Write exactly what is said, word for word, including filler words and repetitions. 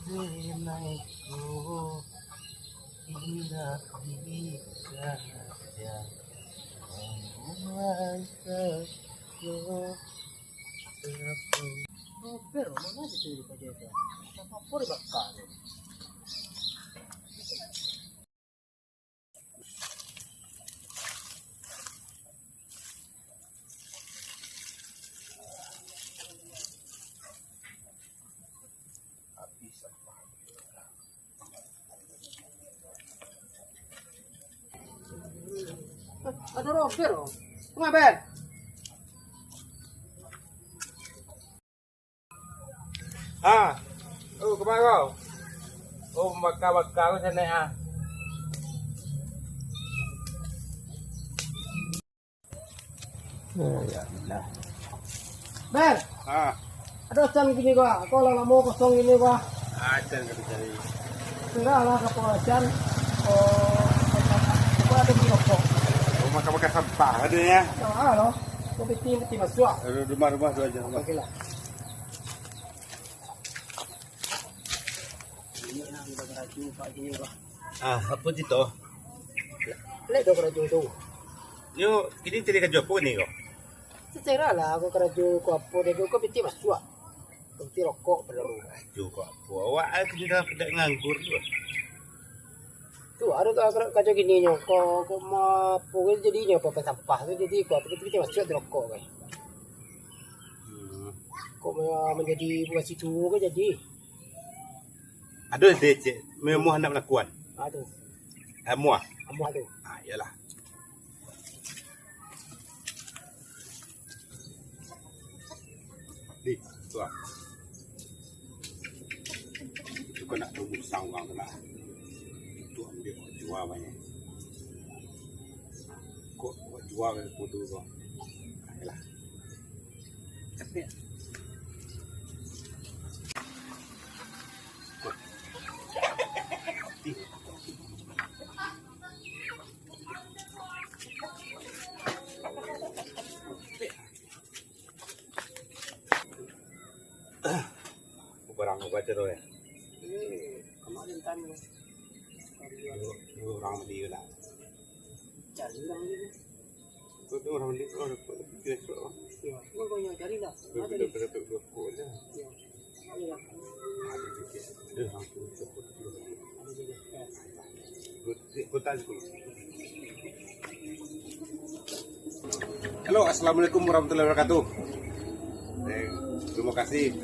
Denai ko indak bisa saja. Rumah saja. Ber, mana bisa dipajak? Apa-apa dibakar. Ado Robert, oh. Ngaben? Ah, oh, kemana kau? Oh, baka-baka aku sana, ah. Oh, ya Allah. Ber, Ah, ada can gini gua. Kau lah lama kosong gini gua. Ah, can kau cari. Sudah lah, kau can. Oh, kau ada di rokok. Oh, makan-makan sampah ada ya. Ah, lo. Kau piti, piti masuk. Aduh, rumah, rumah tu aja, rumah. Okey lah. Ini nak kita keraju, Pak, gini, Pak. Ah, apa cerita? Lek tu keraju tu. Yo, ini cari kerja apa ni kau? Terserah lah, aku keraju ko apa dia, ko piti masuk. Piti rokok perlu. Kerja ko apa? Awak ai kerja dah pedak nganggur tu. Tu, ado ka-, ka-, kaco gini nyo, ko, ko ma-, apo ko jadinyo, apa, apa sampah tu jadi, ko, apa, piti masuk di rokok kan. Hmm. Ko ma-, manjadi buah situ ko jadi. Ado deh, cek, memuah nak melakuan. Ah, tu. Amuah. Amuah tu. Ah, iyalah. Di, tu ah. Itu kau nak tahu musang urang tu lah. Itu ambiak jua banyak. Kok buat jua banyak bodoh tu. Ayolah. Capek. Kok. Di. Barang ko baco tu, eh. Ini kemarin tadi, Mas. Dua, dua urang bali lah. Cari urang bali. Kau tu urang bali, kau dapat lebih kira surat, Bang. Ya, kau banyak cari lah. Kau dapat, dapat dua kok je. Ya. Ada juga. Ada hampir sepuluh kilo. Ada juga. Ya. Halo, assalamualaikum warahmatullahi wabarakatuh. Eh, terima kasih